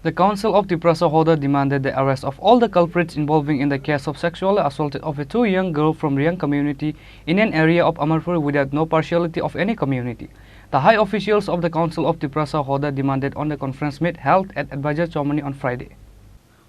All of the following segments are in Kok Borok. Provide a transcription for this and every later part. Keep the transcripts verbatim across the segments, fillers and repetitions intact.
The Council of Tiprasa Hoda demanded the arrest of all the culprits involving in the case of sexually assaulted of a two young girl from Riang community in an area of Amarpur without no partiality of any community. The high officials of the Council of Tiprasa Hoda demanded on the conference meet held at Advisor Chomani on Friday.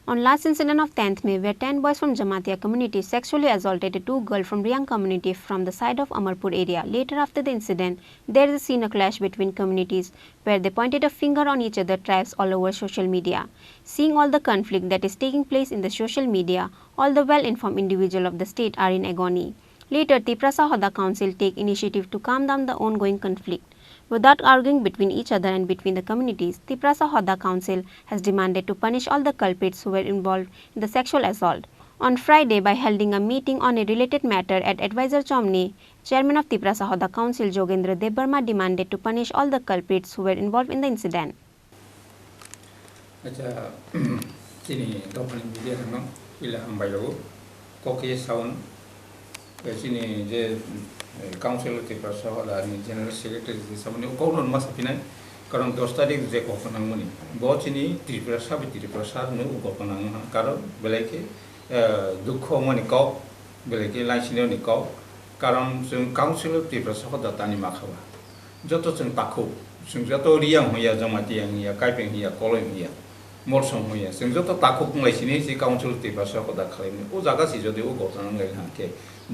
On last incident of tenth May, where ten boys from Jamatia community sexually assaulted a two girl from Riang community from the side of Amarpur area. Later, after the incident, there is a scene a clash between communities where they pointed a finger on each other tribes all over social media. Seeing all the conflict that is taking place in the social media, all the well-informed individual of the state are in agony. Later, Tiprasa Hoda Council take initiative to calm down the ongoing conflict. Without arguing between each other and between the communities, Tiprasa Hoda Council has demanded to punish all the culprits who were involved in the sexual assault. On Friday, by holding a meeting on a related matter at Advisor Chomni, Chairman of Tiprasa Hoda Council Jogendra Debbarma demanded to punish all the culprits who were involved in the incident. Acha, chini dophani media rokno puila hambai rwo. Kok ye saun, eh, chini je, eh, Council of Tiprasa Hoda ni General Secretary je samani o kokno ma sapinai. Karon dos tarik je kok nangmani. Bo chini Tiprasa bai Tiprasa no kok nang karon belai khe, eh, dukho mani kok, belai khe laisini ni kok. Karon chwng Council of Tiprasa Hoda tani ma kha ba. Joto chwng takhuk, chwng joto Riyang hwnya, Jamatia hwnya, Kaipeng hwnya, Koloi hwnya, Molsom hwnya, chwng joto takhuk wng lai sini si Council Tiprasa Hoda khlai mani. O jaga si jodi o gotna wng lai hwnkhe,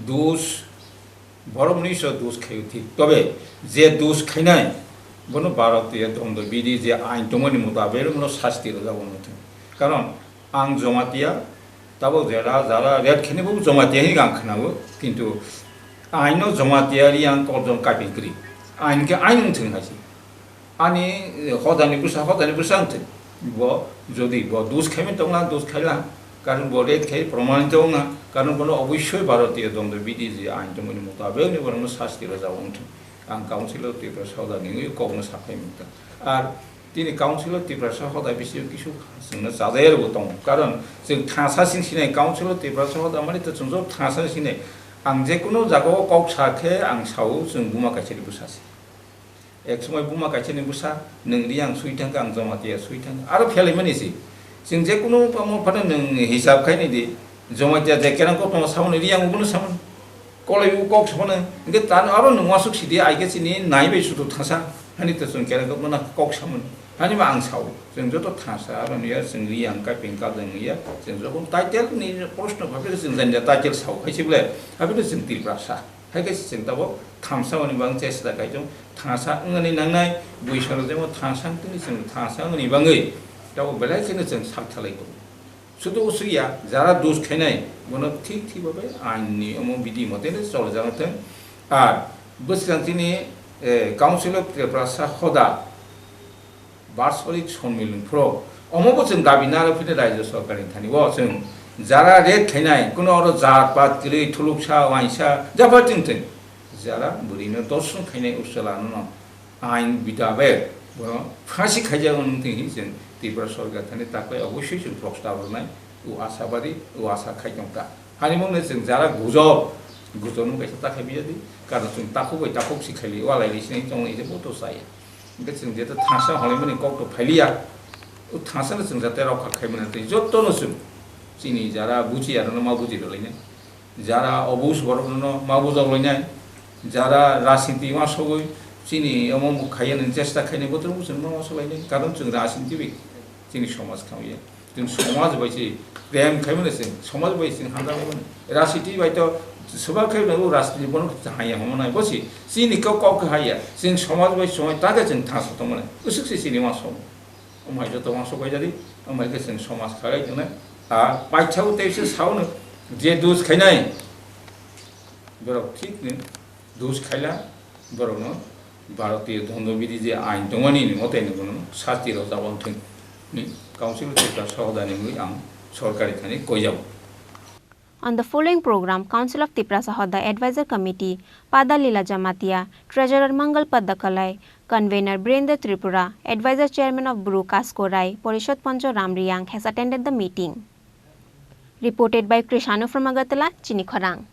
dus, borok mwnwi so dus khaio thik. Tobe je dus khainai, bono Bharatiya Dondobidi je ain tongmani mutabek bono sasti rwjak wngwi thung. Karon, Ang Jamatia, tabuk jera jara ret khini bo Jamatia hinwi ang khwnao, kintu aino Jamatia ri ang kok jong kaping kri. Ain khe ain wng thung hai se. Ani hodani bwsa, hodani bwsa wng thung. Bo jodi bo dus khaimani tongla, dus khaila, karon bo ret khai promanito wngna, karon bono obossoi Bharatiya Dondobidi je ain tongmani mutabek ni borokno sasti rwjak wng thung. Ang Council of Tiprasa Hoda ni wngwi kokno saphai manta. Ar Tini Council of Tiprasa Hoda bisingo kisu chwngno chajayarbo tongo. Karon chwng thangsa sing sinai Council of Tiprasa Hoda mani to chwng joto thangsa sinai. Ang je kunu jagao kok sa khe ang sao chwng buma kaisani bwsa se. Ek somoi buma kaisani bwsa, nwng ri ang sui thangkha, ang Jamatia sui thangkha. Aro phelai mani se. Chwng je kunu omo phano nwng hisab khai nai di. Jamatia je kerang kok tongo samani ri ang ubuno samani. Kolai u kok samani. Hingke tano aro nwng wasuk sidi ai khe chini nai bai sutu thangsa. Hani to chwng kera kok mana kok samani. Hani ma ang sao. Chwng joto thangsa aro niya chwng ri ang ka ping ka dang niya. Chwng jokhon title ni proshno bhabe chwng janya title sao. Hai se bole. Habi to chwng Tiprasa. Hai khe chwng tabo thamsa mani bang chesta kai chwng thangsa wngani nangnai. Bui salo jemo thangsa wngtoni chwng thangsa wngani bangwi. Tabo belai chwngno chwng sak thalai tongo. Sudu usui ya, jara dus khainai, bono thik thik babe ain ni omo bidi mote ne chol jano thang. Ar bwskang chini, eh, Council of Tiprasa Hoda, Barsolik Sonmilung Phro, omo bo chwng dabi naro phine Rajya Sorkar ni thani bo chwng jara ret khainai, kuno oro jat pat kwrwi, thuluksa, waisa, jaba chwng thwng. Jara bwrwi no dorsong khainai usala no. Ain bitabek bono phasi khaijak wng thwng hi chwng Tripura sorkar thani takhwlai obossoi chwng prostab rwnai, o asabadi, o asa khai tongkha. Hani mungno chwng jara gujok, gujokno kaisa ta khai bijadi, karon chwng takhuk bai takhuk si khaili, walai ri sinai tongmani se bo to chaya. Hingke chwng jeto thangsa holaimani kok to phailiya, o thangsano chwng jate rokha khaimani tei jotono chwng chini jara bujiya rwno ma buji rwlainai. Jara obus borok no ma bujok lainai, jara rajniti uansugwi chini omo omo khaina ni chesta khainai bothor bo chwng ma uansuk lainai, karon chwng rajniti bai chini somaj khamya. Chwng somaj bai se prem khaimani chwng somaj bai chwng hamjakmani. Rajniti bai to swbak khai no rajniti bono haya homo nai bo se chini kok kok haya chwng somaj bai somaj ta khe chwng thangsa tongmani. Usuk se chini uansuk. Omo hai joto uansuk bai jadi, omo hai khe chwng somaj khagai tongnai. A paithago tei se saono je dus khainai, borok thik ni dus khaila, borokno Bharatiya Dondobidi je ain tongmani ni mote ni bono sasti rojak wng thwng ni Council of Tiprasa Hoda ni wngwi ang sorkari thani koijago. On the following program, Council of Tiprasa Hoda Advisor Committee, Pada Lila Jamatia, Treasurer Mangal Pada Kalai, Convener Birendra Tripura, Advisor Chairman of Bru Kasko Rai, Porishod Pancho Ram Riang has attended the meeting. Reported by Krishanu from Agartala, Chini Khorang.